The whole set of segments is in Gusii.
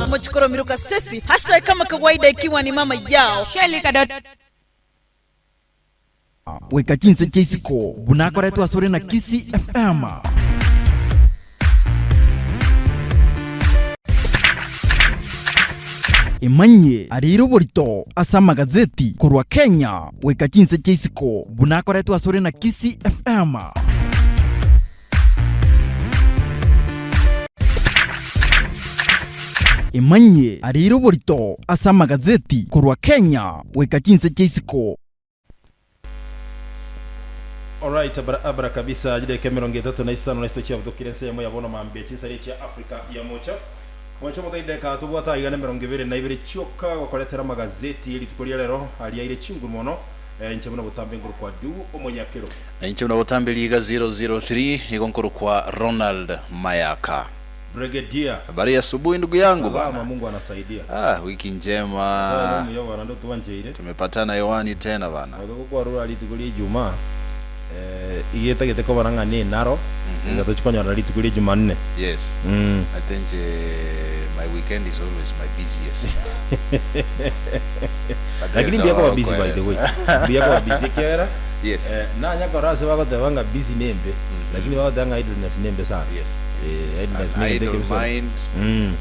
Mochikoro Miruka Stacy, hashtag kama kawaida ikiwa ni mama yao. Shelly Kadot. Goika chinse chia isiko, buna akoretwe asore na Kisii FM. Emanyie areire oborito ase amagazeti korwa Kenya goika chinse chia isiko, buna akoretwe asore na Kisii FM. Emanyie areire oborito ase amagazeti korwa Kenya goika chinse chia isiko. Alright, abra abra kabisa chidakika emerongo etato na isano na isito chiabutokire ense eyemo ya bono mambia chinsari chia Africa ya mocha mocha omoto ideka tobwate aiga na emerongo ebere na ibere chioka gokoretera amagazeti erituko ria rero aria aire chinguru mono eh, inche buna botambe ngoro kwa du omonyakero. Na inche buna botambe liga 003 igo nkorokwa Ronald Mayaka. Brigadier. Habari ya asubuhi ndugu yangu Salama, bana. Mungu anasaidia. Ah, wiki Nyasaye njema. nomuya bana ndotwancheire. Tumepatana hewani tena bana. Nabo gokwarora rituko ria Ijumaa eh, iga etagete kobana ng'a nenaro iga tochi konyorana rituko ria Jumanne. Yes. Mm. Ate inche my weekend is always my busiest. But Lakini then mbuya koba busy by the way. okoeresa. Mbuya koba busy ekiagera Yes. eh, nanya korora ase bagoteba ng'a busy nembe lakini bagoteba ng'a idleness nembe sana. Yes. Eh, Yes. idleness An negento idle ekebe sana. mind Mm.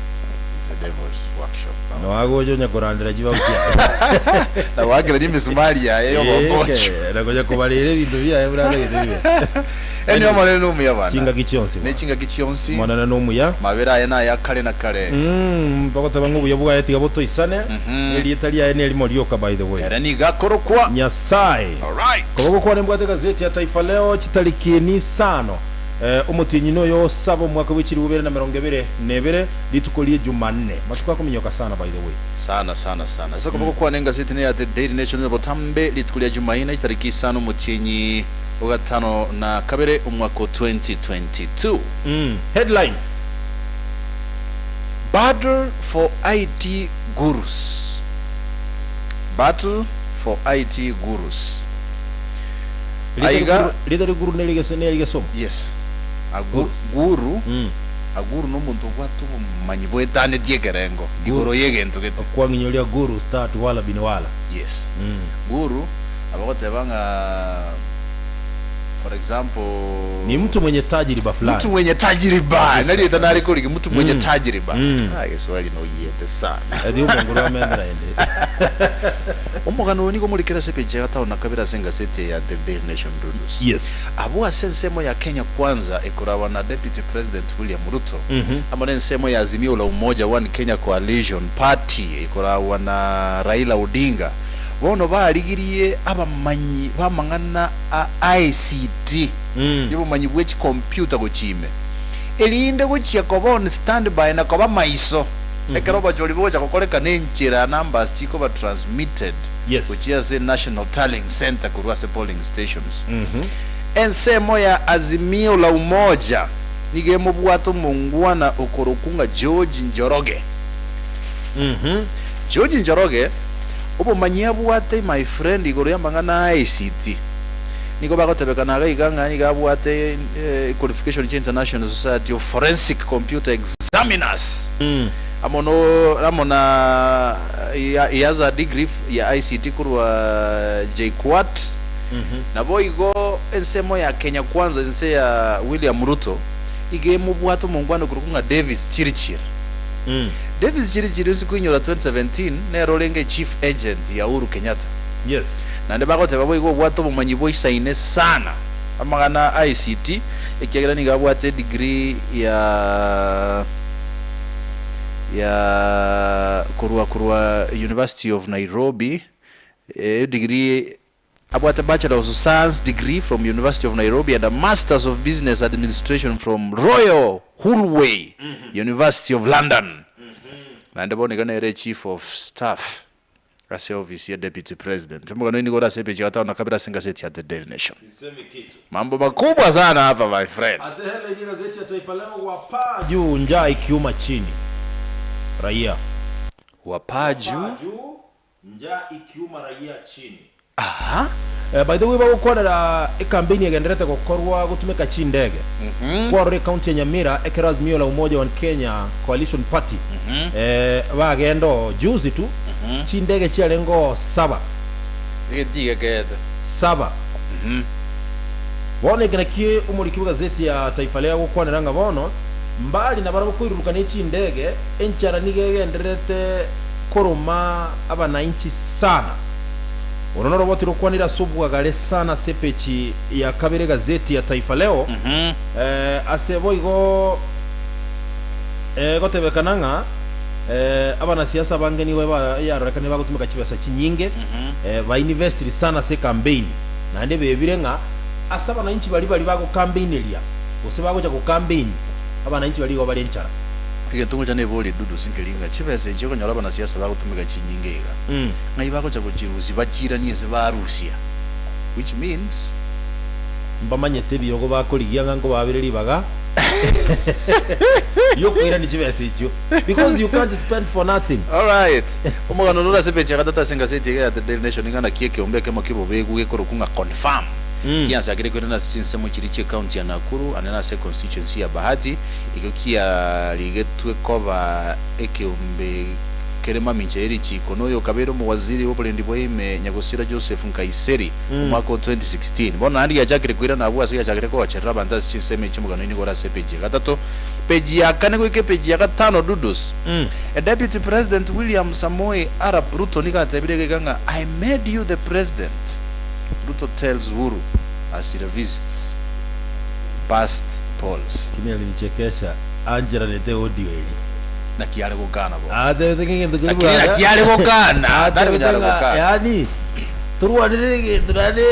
is a devil's workshop. Noagocha onya korandera chibao chiaye. Na goakera nemisumari yaye y'obogocho. Eke, na konya kobarera ebinto biaye buna atagete bibe. Anyway, Omonene nomuya bana. Chingaki chionsi Ne bwana. chingaki chionsi. Omonene nomuya. Mabera aye naya kare na kare. Mm, togoteba ng'a obuya bwaye tiga botoisane, Mhm. erieta riaye nerimo rioka by the way. Ere nigo akorokwa. Nyasae. Alright. Koba gokwana embwate egazeti ya Taifa Leo chitariki nisano eh, omotienyi noyo osaba omwaka bwe chilifu ibere na emerongo ebere na ebere rituko rie Jumanne. Matuko akominyoka sana by the way. Sana sana sana. Ase koba gokwana engazeti neya The Daily Nation na botambe rituko ria Jumaine chitariki isano omotienyi o gatano na kabere omwaka o 2022. Mm. Headline. Battle for IT gurus. Battle for IT gurus. Rieta Aiga. riguru, rieta riguru nerigeso nerigesomo. Yes. Agu, Gurus. guru, Mm. aguru nomonto obwate obomanyi boetanetie ekerengo igoro y'egento gete. Okwang'inyoria guru start wala bin wala. Yes. Mm. Guru nabo goteba ng'a for example Ni mtu mwenye tajiriba fulani. mtu mwenye tajiriba Kabisa, narieta nare kabisa. korigi mtu mwenye Mm. tajiriba Mm. ah Kiswahili noyiete sana Ati omonguru amende naende. Omogano oyo nigo omorikire ase epeji ya gatano na kabere ase engaseti ya The Daily Nation Rudus. Yes. Abwo ase ensemo ya Kenya Kwanza ekoragwa na Deputy President William Ruto, Mhm. amo nensemo ya Azimio la Umoja One Kenya Coalition Party ekoragwa na Raila Odinga, bono barigirie abamanyi b'amang'ana a ICT, Mm. y'obomanyi bwe chicomputer gochia ime, erinde gochia koba on standby na koba maiso ekero obochori bogocha gokorekana enchera numbers chikoba transmitted Yes. gochia ase National Tallying Centre korwa ase polling stations. Mhm. Ensemo ya Azimio la Umoja nigo emobwate omongwana okorokwa ng'a George Njoroge. Mhm. George Njoroge obomanyi abwate my friend igoro y'amang'ana a ICT nigo bagotebekana iga iga ng'a nigo abwate qualification chia International Society of Forensic Computer Examiners Mm. amo no amo na he has a degree ya ICT korwa JKUAT Mhm. Naboigo ensemo ya Kenya Kwanza ense ya William Ruto iga emobwate omongwana okorokwa ng'a Davis Chirchir. Mm. Davis Chirchir ase koinyora 2017 nere orenge chief agent ya Uhuru Kenyatta. Yes. Naende bagoteba boigo obwate obomanyi boisaine sana amagana a ICT ekiagera nigo abwate edegree ya ya korwa korwa University of Nairobi edegree Abwate Bachelor of Science degree from University of Nairobi and a Masters of Business Administration from Royal Holloway, University of London. Naende bono iga nere Chief of Staff ase ofisi ya Deputy President. Omogano oyo nigo ore ase epeji ya gatano na kabere ase engaseti ya The Daily Nation. Sisemi kitu. Mambo makubwa sana hapa my friend. Ase headline ye gazeti ya Taifa Leo wapaa juu njaa ikiuma chini raia. Wapaa juu. Wapaa juu njaa ikiuma raia chini. Aha. By the way bagokwanera ecampaign egendererete gokorwa gotumeka chindege. Kwarora ecounty ya Nyamira ekero Azimio la Umoja One Kenya Coalition Party bagenda oo juzi tu chindege chiarenge oo saba. Egetii gekeete. Saba. Bono eke nakio omoriki bw'egazeti ya Taifa Leo agokwanera ng'a bono mbari nabarabwo koiruruka ne chindege, enchara nigo egendererete koroma abanainchi sana. Oro noroboti rokwanire ase obwagare sana ase epeji ya kabere egazeti ya Taifa Leo, ase boigo egotebekana ng'a abanasiasa abange nigo yarorekanire bagotumeka chibesa chinyinge, bainvestiri sana ase ekampeini, naende bebire ng'a ase abanainchi baria baria bagokambeineria gose bagocha gokampeini, abanainchi baria igo bare enchara. Egento ngocha neborie Dudu sinkeri ng'a chibesa echi okonyora abanasiasa bagotumeka chinyinge iga, ng'ai bagocha gochirusia bachiranie ase barusia which means. Mbamanyete ebiogo bakorigia ng'a nkobabere ribaga riokoirania chibesa echio because you can't spend for nothing. Alright. Omogano ore ase epeji ya gatato ase engaseti eye ya The Daily Nation ng'a naki ekeombe ekemo ki'obobeegu gekorokwa ng'a Confirm kiansakire koirana ase chinsemo chiria chi'ecounty ya Nakuru ande nase econstituency ya Bahati ekio kiarigetwe koba ekeombe kere mamincha ye richiiko noyokabeire omowaziri bw'oborendi bwa ime Nyagosira Joseph Nkaiseri omwaka o 2016. Bono naende giachakire koirana abwo ase giachakire kogocherera abanto ase chinsemo echi omogano nigo ore ase epeji ya gatato, peji ya kane goika epeji ya gatano Dudos. A Deputy President William Samoei Arap Ruto nigo atebire iga ng'a I made you the president, Ruto tells Uhuru as he revisits past polls. Lakini alinichekesha ancheranete audio eria. Naki are gokana bono? Atebete ng'a egento keria Lakini bwana naki are gokana? Tari atebete konyara ng'a gokana. yaani torwanere egento naende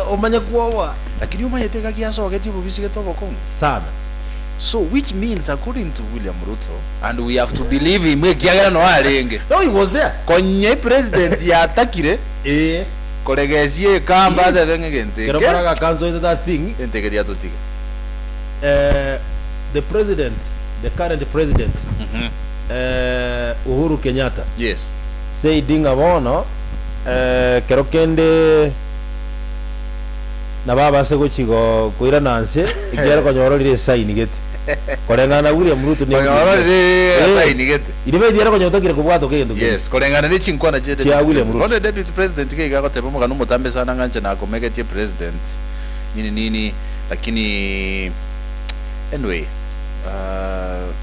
omanye kwoboa. Lakini omanyete iga giasogetie obobisi gete obokong'u. Sana. So which means according to William Ruto and we have to believe him ekiagera noo arenge. No he was there. Konya epresident yatakire Ee. koregesia ekamba Yes. atebe ng'a egento Ekero eke Maraga akansoete that thing. egento eke tiatotiga. Eh, the president, the current president, eh, Uhuru Kenyatta Yes. said ng'a bono eh, kero kende nabo abase gochi go koirana nse ekiagera konya ororire esaini gete koreng'ana na William Ruto nigo Konya ororire Eh, esaini gete. iribe riere konya otagire kobwatoka egento keria. Yes, koreng'ana ne chinkwana chia Chia deputy William president. Ruto. Bono deputy president iga iga agoteba omogano omotambe sana ng'a inche nakomegetie president nini nini lakini anyway uh,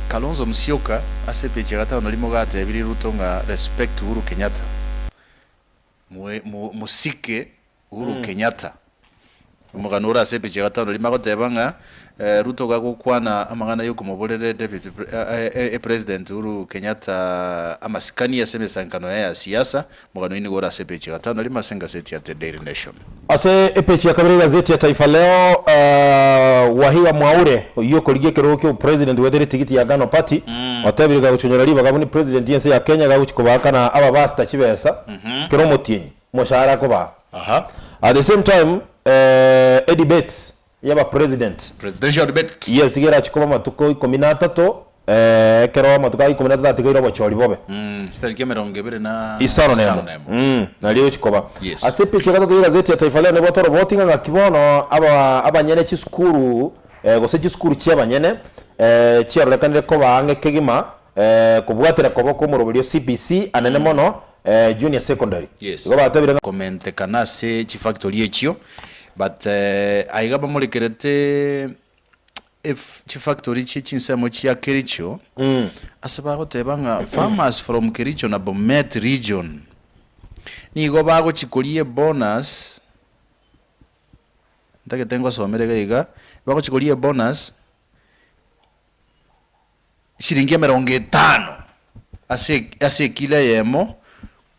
Kalonzo Musyoka ase epeji ya gatano rimo gatebirie Ruto ng'a respect Uhuru Kenyatta Moe mo mosike Uhuru Kenyatta. Omogano ore ase epeji ya gatano rimo agoteba ng'a Ruto gagokwana amang'ana yokomoborera deputy pre epresident Uhuru Kenyatta amasikani ase emesankano yaye ya siasa, omogano oyio nigo ore ase epeji ya gatano rimo ase engaseti ya The Daily Nation. Ase epeji ya kabere y'egazeti ya Taifa Leo, Wahiga Mwaure oyio okorigia ekerogo kia obopresident goetera etigiti ya Ngano Party, otebire gagochonyora ribaga buna president y'ense ya Kenya gagochia kobaakana ababasta chibesa kera omotienyi omoshahara akobaa. At the same time e debate y'aba president Presidential debate. yes iga erachie koba amatuko ikomi na atato ekero amatuko aya ikomi na atato atigaire obochori bobe. Chitariki emerongo ebere na Isano isano nemo. nemo. Nario egochia koba. Yes. Ase epicha ya gatato y'egazeti ya Taifa Leo nebwate oroboti ng'a ng'aki bono aba abanyene chisukuru gose chisukuru chi'abanyene chiarorekanire koba ang'e kegima kobwatera koboko omoroberio CBC anene mono Junior Secondary. Yes. Igo batebire ng'a. Komentekana ase chifactory echio but aiga bamorekerete ef chifactory chie chinsemo chia Kericho ase bagoteba ng'a farmers from Kericho na Bomet region nigo bagochikoria ebonus ntagete ngosomere iga iga, bagochikoria ebonus Chiringi emerongo etano ase ase ekilo eyemo,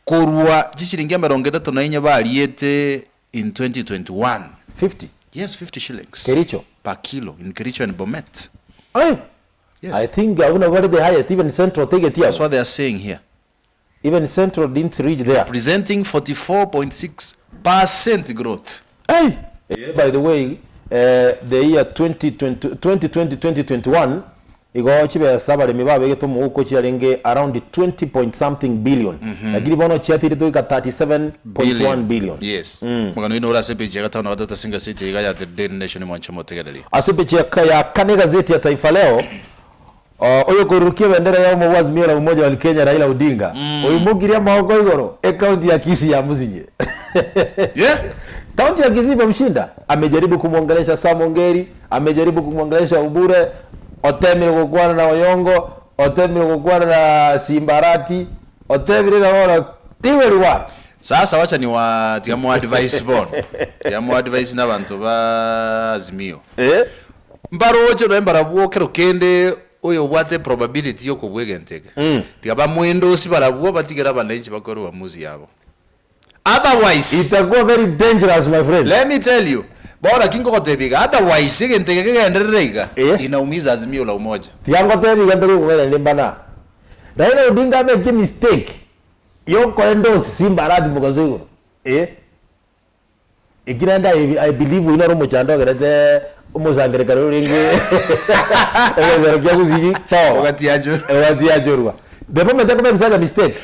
korwa chishiringi emerongo etato na inye bariete in 2021. 50? Yes, 50 shillings. Kericho? Per kilo in Kericho and Bomet. Ai! Yes. I think abwo nabwo bare the highest, even Central tegeti That's abwo. what they are saying here. Even Central didn't reach there. Representing 44.6% growth. Ai! By the way, eh, the year 2020, 2020-2021, Igo chibesa abaremi babegete omouko chiarenge around 20 point something billion, lakini bono chiatiretwe goika 37.1 billion. Yes. Omogano oino ore ase epeji ya gatano na gatato ase engaseti iga ya The Daily Nation mwanche motegereri. Ase epeji ya kane egazeti ya Taifa Leo, oyokorurukia ebendera ya omo bwa Azimio la Umoja One Kenya Raila Odinga oimokirie amaboko igoro ekaunti ya Kisii yamusinyire. Yeah. Kaunti ya Kisii imemshinda. Amejaribu kumwongelesha Sam Ongeri, amejaribu kumwongelesha Obure, otemire gokwana na Oyongo, otemire gokwana na Simba Arati, otemire na bono igo riwara. Sasa wacha ni wa tiga mo advice bono. Tiga mo advice na abanto ba Azimio. Eh? Mbaroche noe mbarabwo kero kende oyo obwate probability yokobua egento eke. Tiga bamoendosi barabwo batigere abananchi bakore uamuzi yabo. Otherwise, Itakuwa very dangerous my friend. let me tell you, bono naki nkogotebia iga, otherwise egento eke kegenderere iga, Eh. inaumiza Azimio la Umoja. Tiga ngotebie iga ntari gokoberania mbana. Raila Odinga ameke mistake yokoendorse Simba Arati mogaso igoro. Eh. Eki naende I, I believe oyio noro omochando ogerete omosangererekano orenge egesero kia Gusii toba. Ogatiachorwa. Ogatiachorwa. The moment akomake such a mistake,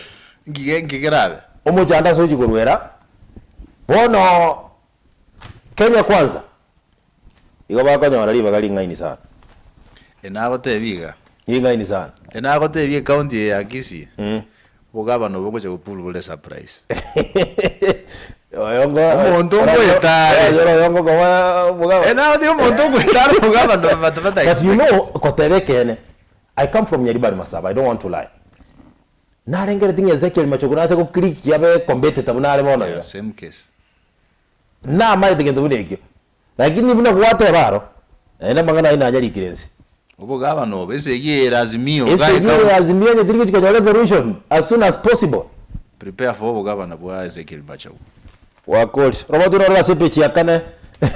Ngige nkigerabe. omochando ase ochi korwera, bono Kenya kwanza, igo bakonyora ribaga ring'aini sana. Enagotebia iga. Ring'aini sana. Enagotebia ecounty eye ya Kisii, Bogabana obo ogocha gopurwa bore surprise. Oyongo Omonto omoetare. Oyoro oyongo koba omogabana. Eh, naye omonto omoetare omogabana but but But you know, koteba ekeene, I come from Nyaribari Masaba, I don't want to lie. Narengeretie ng'a Ezekiel Machogu nache go click abe competitor buna are bono Yeah, iga. same case. Namaete gento buna ekio. Lakini buna gwateba aro, naende amang'ana ayio nanyarikire inse. Obogabana obo, esegi eye ere Azimio, iga Esegi eye ekaunti. Azimio onye teri gochia konyora esolution as soon as possible. Prepare for obogabana bwa Ezekiel Machogu. Wakorire. Robert norore ase epeji ya kane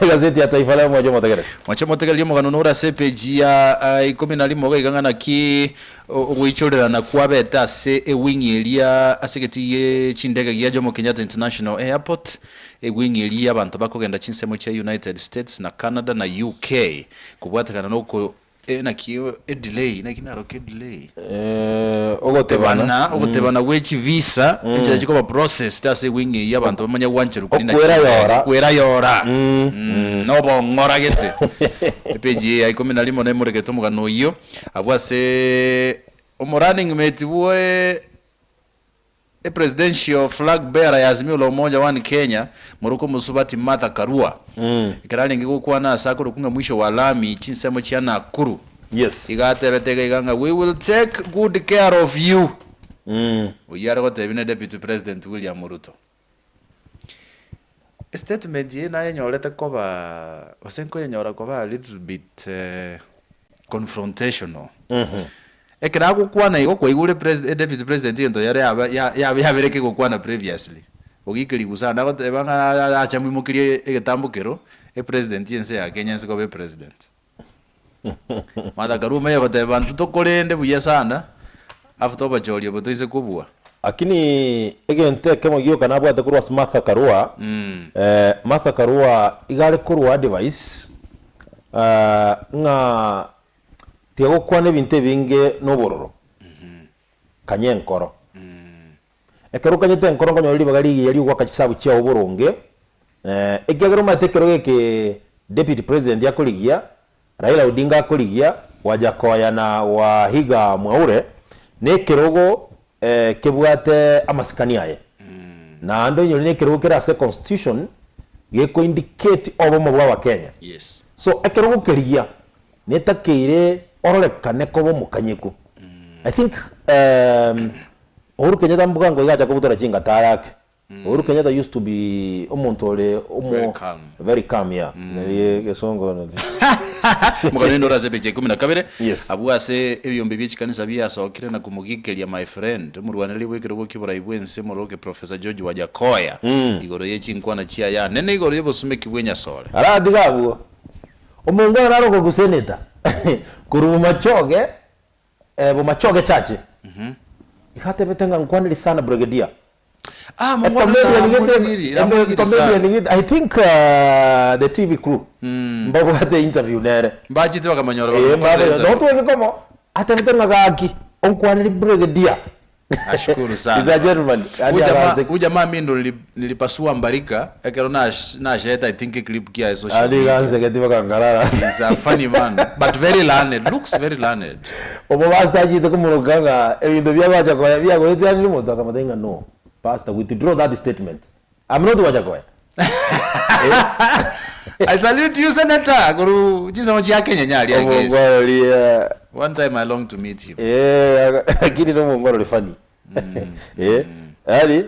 egazeti ya Taifa Leo mwanche omotegereri. Mwanche omotegereri omogano nore ase epeji ya ikomi na rimo iga ng'a naki ogoichorerana kwabete ase ewing eria ase egetii gie chindege gia Jomo Kenyatta International Airport Ewing eria y'abanto bakogenda chinsemo chia United States na Canada na UK kobwatekana noko naki edelay naki naroke edelay Ogotebana. Ogotebana gwe chivisa enchera chikoba processed ase ewing eyio abanto bamanye gwancherwa korina Okwera chindege. yora. Okwera yora nobong'ora gete. Epage eye ya ikomi na rimo nemoregete omogano oyio abwo ase omorunning mate bwe Epresidential flag bearer ya Azimio la Umoja One Kenya, morokwo omosubati Martha Karua, ekero arenge gokwana ase akorokwa ng'a mwisho wa lami chinsemo chia Nakuru, Yes. iga atebete iga iga ng'a we will take good care of you. Oyio are gotebia ne Deputy President William Ruto. Estatement eye nayenyorete koba gose nkoyenyora koba a little bit confrontational. Ekero agokwana igo kwaigure pres deputy president egento yare yaba ya yabere kegokwana previously, ogiika rigusa naende agoteba ng'a ache amoimokerie egetambo kero, epresident ya ense ya Kenya ense koba epresident. Martha Karua omanye goteba banto tokorende buya sana, afu tobachorie obo toise kobua. Lakini egento ekemo gioka nabwate korwa ase Martha Karua, Martha Karua iga are korwa advice ng'a tiga gokwana ebinto ebinge nobororo, kanya enkoro. Ekero okanyete enkoro nkonyora ribaga rigiya riogoaka chisabu chiao boronge, ekiagera omanyete ekero geke Deputy President akorigia, Raila Odinga akorigia, Wajakoya na Wahiga Mwaure, na ekerogo kebwate amasikani aye. Naende onyore na ekerogo kere ase constitution geko indicate obomo bwa abakenya. Yes. So ekero gokerigia netakeire ororekane koba omokanyeku. I think Uhuru Kenyatta mbuga ngo iga acha kobutora chingata arake. Uhuru Kenyatta used to be omonto ore omo Very calm. very calm yeah. Nari egesongo nari. Omogano oino ore ase epeji ya ikomi na kabere, Yes. abwo ase ebiombe bie chikanisa biasokire na komogikeria my friend, omorwanereri bw'ekerogo ki'oborai bw'ense omoroke Professor George Wajackoyah, igoro ye chinkwana chiaye anene igoro y'obosumeki bw'enyasore. Aratiga abwo, omongwana nare okorokwa senator korwa Bomachoge Bomachoge Church, iga atebete ng'a nkwaneri sana Brigadier. Ah, A mongwana comedian gete, namorigiri, namorigiri sana. comedian gete, I think the TV crew mbabwate interview nere. Mbachete bakamonyora Eh, bakamokorera mbabe, interview. notweke komo. Atebete ng'a gaki, onkwaneri brigadier. Nashukuru sana. He's a gentleman. Yaani Huyu jamaa aranse- huyu jamaa mi ndo nili- nilipasua mbarika ekero nash- nashete I think clip kia social Yaani media. iganseketi mpaka nkarara. He's a funny man but very learned. Looks very learned. Obo pastor achete komoroka ng'a ebinto bia Wajakoya biagoetianire omonto akamotebia ng'a no, pastor withdraw that statement. I'm not Wajakoya. I salute you senator koru chinsemo chia Kenya nyari I guess. Omongwana oria One time I long to meet him. eh lakini no omongwana ore funny. Eh, yaani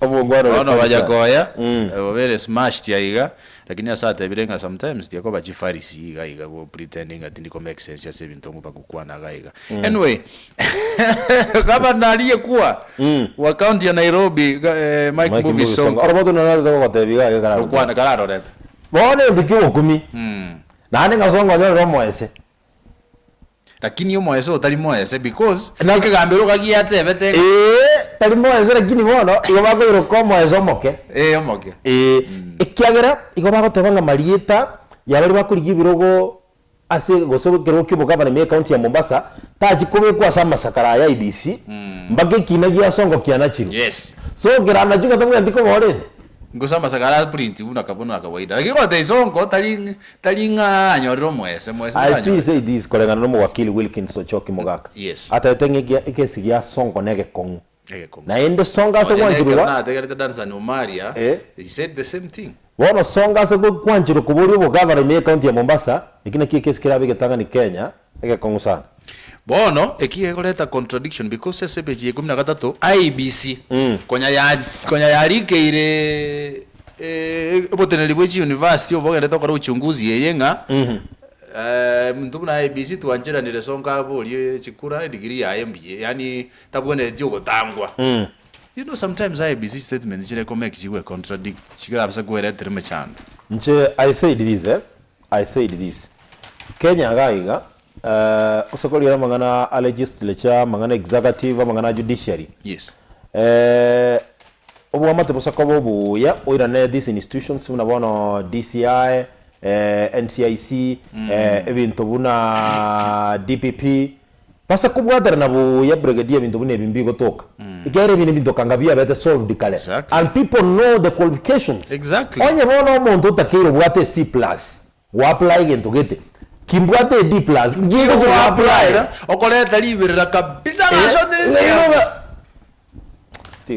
omongwana ore Bono funny sana. Wajakoya Mm. obere smashed aiga lakini ase atebire ng'a sometimes tiakoba chifarisi iga iga go pretending ati ndiko make sense ase ebinto ng'o bagokwana iga iga. Anyway, gavana aliyekuwa wa county ya Nairobi ga- eh, Mike Mike Mbuvi Mbuvi Sonko. Sonko Oro botu naro togotebia iga iga kararore. gokwana kararorete. Bono egento kia obokumi. Naende ng'a Sonko onyorire omoese. Lakini omoese otari moese because Na- ekegambero gagiatebete ng'a Ee, tari moese lakini bono igo bakoiroka omoese omoke. eh omoke. Ee, ekiagera igo bagoteba ng'a marieta ya baria bakorigia ebirogo ase gose ekerogo kia obogavana ime y'ecounty ya Mombasa, tachi kobekwa ase amasakara aya IEBC, mpaka ekina gia Sonko kianachirwe. Yes. So keranachwe tabwenereti koba orende. Gose amasakara a print buna buna kawaida. Lakini gotebia Sonko tari tari ng'a anyorire omoese, moese I still taranyore. say this koreng'ana na omowakili Wilkins Ochoki Mogaka. Yes. Atebete ng'a ekia ekesi gia Sonko negekong'u. Egekong'u. Naende Sonko ase Nonya nekero gwancherwa nategerete Dansan Omaria, Eh. he said the same thing. Bono Sonko ase gwancherwa koboria obogavana ime y'ecounty ya Mombasa, eki nakio ekesi kerabe egetang'ani Kenya, egekong'u sana. Bono eki gekoreta contradiction because ase epeji ya ikomi na gatato IEBC konya ya konya yarikeire oboteneneri bwe chiuniversity obo bogendete gokora uchunguzi eye ng'a intwe buna IEBC twancheranire Sonko aborie chikura edegree yaye mbuya yaani tabwenereti ogotangwa. You know sometimes IEBC statements chire komake chigwe contradict chikarabasa kweretera emechando. Inche I said this eh, I said this, Kenya iga iga ase koriera amang'ana a legislature, amang'ana executive, amang'ana a judiciary, Yes. obwamate bosa koba obuya oirane these institutions buna bono DCI, NCIC, ebinto buna DPP, Base kobwaterana buya brigadier ebinto buna ebi mbigotoka ekiagera ebi nebinto kanga biabete solved kare Exactly. and people know the qualifications Exactly. onye bono omonto otakeire obwate C plus go apply gento gete kimbwate a D plus ngigochi go apply Okoreta riberera kabisa Eh, ng'a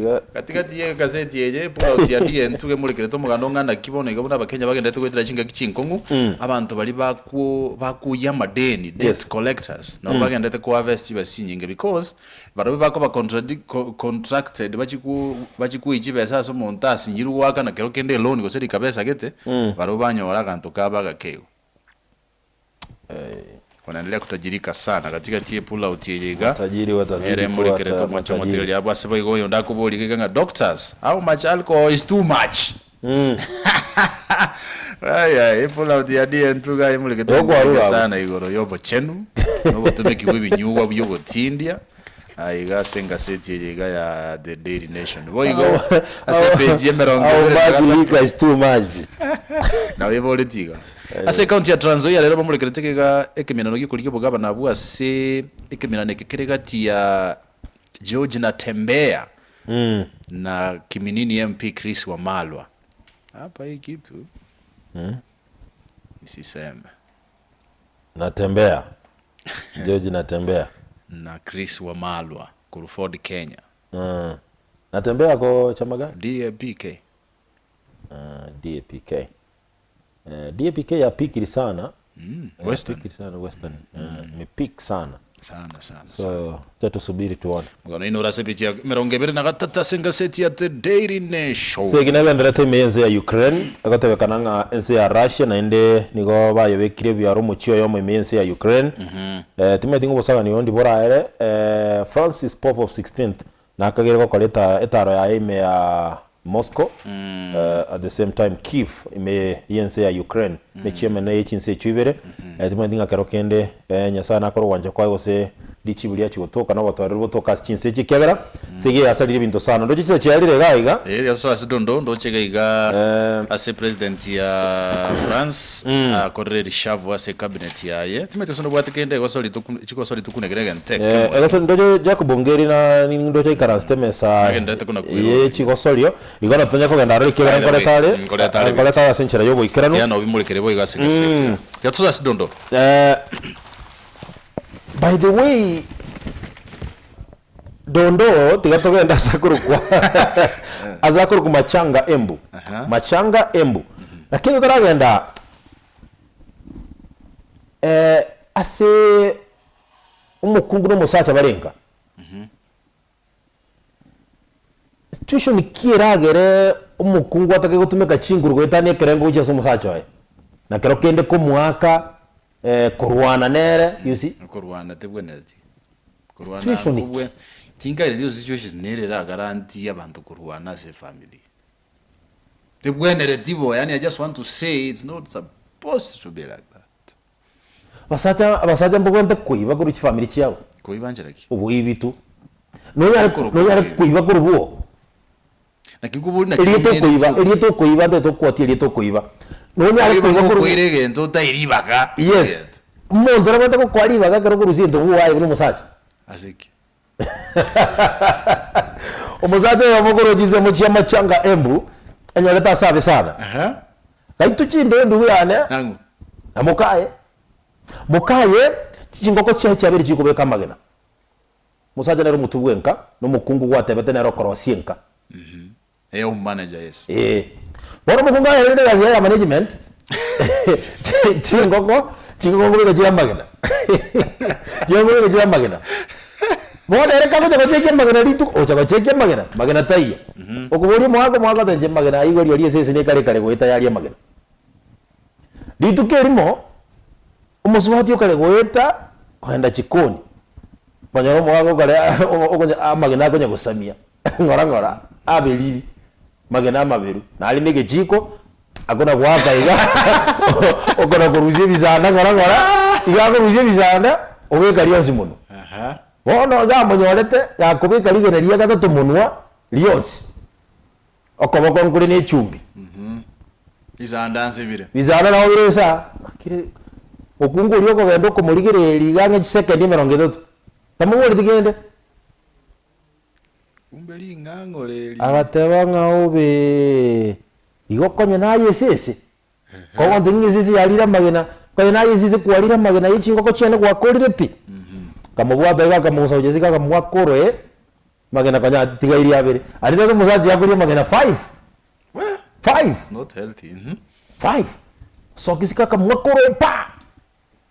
tiga Gatigati y'egaseti eye, Pullout ya DN tugemorekerete omoganda ong'ana naki bono iga buna abakenya bagenderete goetera chingaki chinkong'u, abanto baria bakwo bakoyia amadeni, debt Yes. collectors, nabo bagenderete koharvest chibesa chinyinge because barabwo bakoba contradic co contracted bachie ko bachie koyia chibesa ase omonto asinyirwe goakana kero kende eloan gose rikabesa gete, barabwo banyora aganto kabo agakegwa. Wanaendelea kutajirika sana katikati ye pull out eye iga Matajiri watazidi ere kuwa morekerete ta- omwancho matajiri. omotigeria abwo ase boigo oyonde akoboria iga ng'a doctors how much alcohol is too much Ai, ai, pull out ya DN2 iga emorekete Yokwarura omotigeria abwo. sana igoro y'obochenu na obotumeki bwa ebinyugwa biogotindia aiga ase engaseti eye iga ya The Daily Nation boigo ase epeji ya emerongo How ebere na much gatato liquor is too much Nabo eboreti iga. Ase ekaunti ya Trans Nzoia rero bamorekerete iga ekeminano giokorigia obogabana abwo ase ekeminano eke kere gati ya George Natembeya na Kiminini MP Chris Wamalwa. Hapa hii kitu nisiseme. Natembeya. George Natembeya. Na Chris Wamalwa korwa Ford Kenya. Natembeya ko chama gani? DAPK. DAPK. DAPK yapikiri sana. Western. Yapikiri sana Western. Imepik sana. Sana sana sana. So acha tusubiri tuone. Mugano ino orase epicha ya emerongo ebere na gatato ase engaseti ya The Daily Nation. Ase eki negenderete ime y'ense ya Ukraine, egotebekana ng'a ense ya Russia naende nigo bayebekire ebiaro omochie oyomo ime y'ense ya Ukraine. Timanyeti ng'a obosagani obo ndi boraere. Francis Pope of 16th Nakagere gokora eta etaro yaye ime ya Moscow, at the same time Kiev ime y'ense ya Ukraine, mechie emenene ye chinse echio ibere, timanyeti ng'a kero kende Nyasaye nakore ogwancha kwaye gose Richibu riachia gotoka na obotoereru botoka ase chinse echi, ekiagera ase iga yasarire ebinto sana. Ndoche chinsa chiarire iga iga. Ee, riasoa ase dondo ndoche iga iga ase president ya France akorire reshuffle ase ecabinet yaye. Timanyeti gose nobwate kende egosori toku chigosori tokunekere egento ekemo iga. Egosori ndoche Jacob Ongeri na ndoche aikaransete emesa Agenderete kona kwerora. ye chigosorio, igo natonya kogenda aroro ekiagera By the way, nkoreta are, nkoreta are nkoreta are ase enchera ya oboikeranu. Tiga nobimorekere boigo ase egaseti iga. Tiga tosoe ase dondo. By the way, Dondoo tiga togende ase akorokwa ase akorokwa Machanga Embu. Aha. Machanga Embu. Lakini totaragenda eh, ase omokungu na omosacha bare nka. Situation ki eragere omokungu atake gotumeka chinguru goetania ekerengo gochia ase omosacha oye? Na kero kende komoaka korwana nere, you see. Korwana tebwenereti. Korwana Situation ki? nkobwe tinkaireti gose situation nere eragarantie abanto korwana ase efamiri. Tebwenereti bo, yaani I just want to say it's not supposed to be like that. Abasacha abasacha mbobwate koiba korwa chifamiri chiabo. Koiba nchera ki? Oboibi tu. Nonyare Korokwa nonyare oboibi. koiba korwa bwo. Naki nkobori naki Erieta ng'ende okoiba tio. erieta okoiba ntagete okwatia erieta okoiba. Nonyare Koiba koiba korwa nokoira egento otae ribaga Yes. egento. Omonto orabwate gokoa ribaga ekero okorusia egento bwaye buna omosacha. Ase ki? Omosacha oyomo korwa chinsemo chia Machanga Embu, anyorete ase abe sana. Aha. Gaitwe chinde endugu yane Nang'o? na mokaye. Mokaye chingoko chiaye chiabeire chikobeka amagena. Omosacha nere omotwe bw'enka, na omokungu gwatebete nere okorosia enka. Ee omomanager yes. Ee. Bono omokungu aerire egasi yaye ya management, chingoko, chingoko nkobeka chire amagena. Chingoko nkobeka chire amagena. Bono ere kagocha gochekia amagena rituko, ocha gochekia amagena, magena taiyo. Okoboria omogaka, omogaka oteba inche magena ayio igo rirorio esese nekare kare goeta yaria amagena. Rituko erimo, omosubati okare goeta kogenda chikoni, okonyora omogaka okare okonya amagena akonya gosamia ng'ora ng'ora, aberiri, magena amaberu, nare na egechiko, akona goaka iga, okona korusia ebisanda ng'ora ng'ora, iga akorusia ebisanda, obeka rionsi monwa. Bono iga amonyorete, gakobeka rigena ria gatato monwa, rionsi. Okoboko nkore ne echumbi. Risanda nsibire. Risanda nabo bire insa. Akire okungu oria okogenda okomorigereria iga ang'e chisekendi emerongo etato. Tamoboreti kende. Kumbe ring'ang'o reri. Agateba ng'a obe igo konya naye esese. Kogontebia ng'a esese yarire amagena, konya naye esese kwarire amagena ye chingoko chiane gwakorire pi. Akamobwata iga akamogusa gochia isiko akamoaka oroe. Magena konya atigairie abere. Aria tata omosacha yakoria amagena five. Five. It's not healthy. Mhm. Five. Soka isiko akamwaka oroe pa!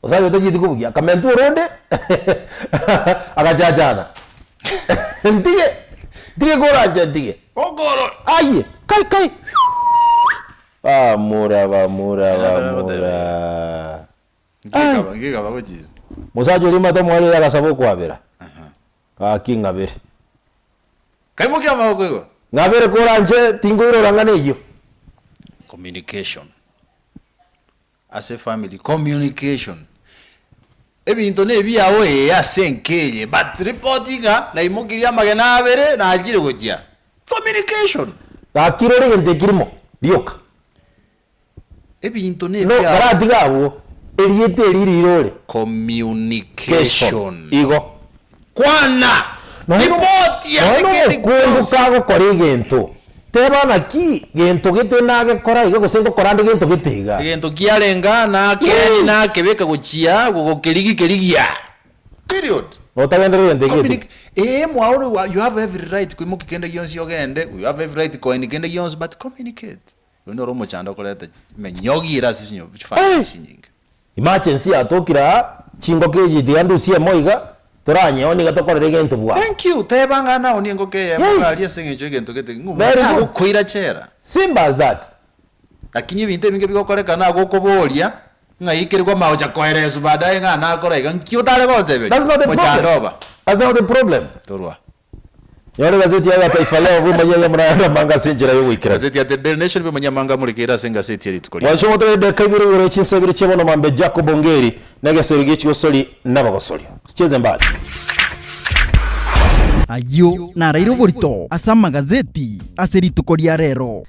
Omosacha otachieti kobugia, akamenta oronde agachachana. Ntige, ntige koranche ntige. Okorora. Aye, kai kai. Bamura bamura Era goteba bamura. Ai. Ngigaba ngigaba gochiza. Mosacha oria omanyete omwariire agasaba okwabera. Gaki ng'abere. Kaimokia amaboko igo. Ng'abere koranche tinkoirora ng'a neyio. Communication. Ase efamily communication. Ebinto na ebiao ee ase enka eye but report iga naimokirie amagena abere nachire gochia. Communication. Gaki rore egento ekirimo rioka. Ebinto No, nebiao. karatiga abwo, erieta eri rirore. Communication. Igo. Kwana! Nonya no- Report ase nonya kende nomokungu gionsi. kagokora egento, teba naki gento gete nagekora iga gose ngokora nde gento gete iga. Egento kiarenga nakeni Yes. nakebeka gochia gogokerigi kerigia. Period. Notagenderera egento ekio Communic ee mwao you have every right koimokia kende gionsi ogende, you have every right koeni kende gionsi but communicate. Oyio noro omochando okoreta emenyogi ere ase chinyo chifamiri chinyinge. Emergency yatokire aa, chingoko echi tiga ndusie emo iga, toranyeone iga tokorere egento bwango. Thank you, teba ng'a naonie engoko eyemo Yes. iga aria ase eng'encho y'egento gete ng'a omonto Very good. agokoira chera. Simple as that. Lakini ebinto ebinge bigokorekana agokoboria ng'ai kere kwamanya gocha koereswa baadaye ng'a nakora iga nki otare goteberia That's not the mochando problem. oba. That's not the problem. Torwa. Nyora egazeti ya Taifa Leo bw'emanyia y'amang'ana amange ase enchera y'ogoikerana. Gazeti ya The Daily Nation bw'emanyia amange amorekeire ase engazeti ye rituko ria Mwanche omotere edakika ibere igoro ye chinsa ibere chia bono mambia Jacob Ongeri. Negesori gie chigosori nabagosoria. Sicheze mbali. Ayio naraire oborito ase amagazeti ase rituko ria rero.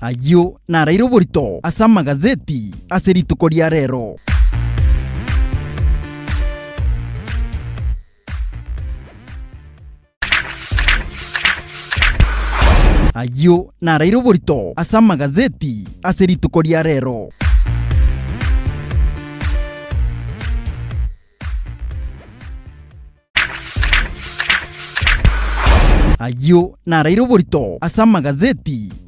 Ayio naraire oborito ase amagazeti ase rituko ria rero. Ayio naraire oborito ase amagazeti ase rituko ria rero. Ayio naraire oborito ase amagazeti.